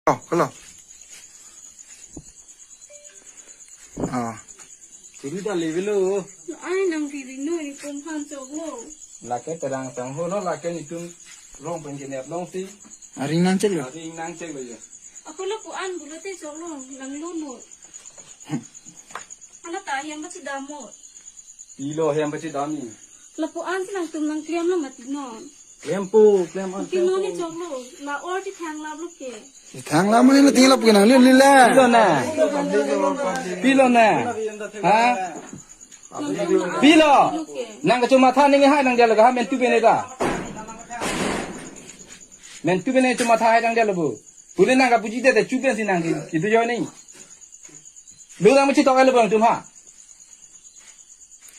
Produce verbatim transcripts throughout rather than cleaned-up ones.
Oh, hello. Ah. Kuri ta levelo. Ai nang riri no ni pum han choklo. Lake terang tang ho lo, lake netum rong pen kenep long si. Aring nangcheklo. Aring nangcheklo ya. Ako lapu-an pulote choklo, langlo no. Hala ta hem pachedam mo. Pilo hem pachedam ni. Lapu-an si nangtum nangklemlo mati non. Klempo, klem an, mati non ni klempo. Choklo, la or chethang laplo ke. Chethang lap mane la tingla pu nang lila. Pilo na. Pilo na. Ha? Nangtum na Pilo. Laplo ke. Nang kachomatha ning hai nang dia laga ha mentu bene ta. Mentu bene chomatha hai nang dia labu. Pule nang kapuji te te chupen si nang ki, kitu jo ni. Lu nang machitok ai labu nangtum ha.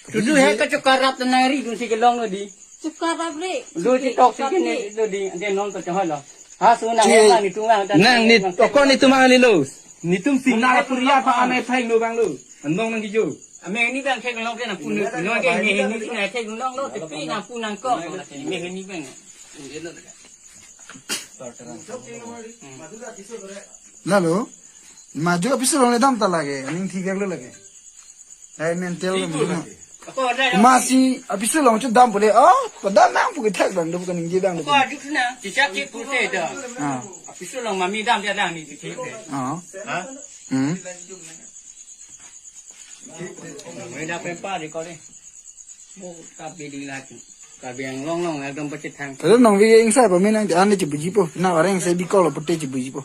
Tutu he kachokarap ta nang ri dun si kelong lo di. Chokarap re. Lu chitok si kene lo di, ante non kachohalo. Ha, so nang Chi-, nang ni tunga ta nang ni nang tokon ni tumang ni lo. Netum sing na puriya pa anai thai lo bang lo. Anong nang kijo. Ame ni bang thek long ke nang pun. No ke ni ni na thek long lo, tapi nang pun nang ko. Me ni bang. Lalo, maju apiso along le dam ta lake, aning thik lo lake. Hai mental lo maju. Ako ada. Masi apiso along chu dam pule, oh, padam nang pu kethak dam do pu kaningje dam do. Ako ajuk na, cicak cik puse do. Ah. Apiso along mami dam dia dam ni cik. Ah. Ha? Hmm. Mai da pen pa di ko di. Mo ka bidi la chu. Karbi Anglong along ekdom pachethang. Hello, nong vi ingsai pa mi nang ane chibuji po. Na areng sai bikolo pute chibuji po.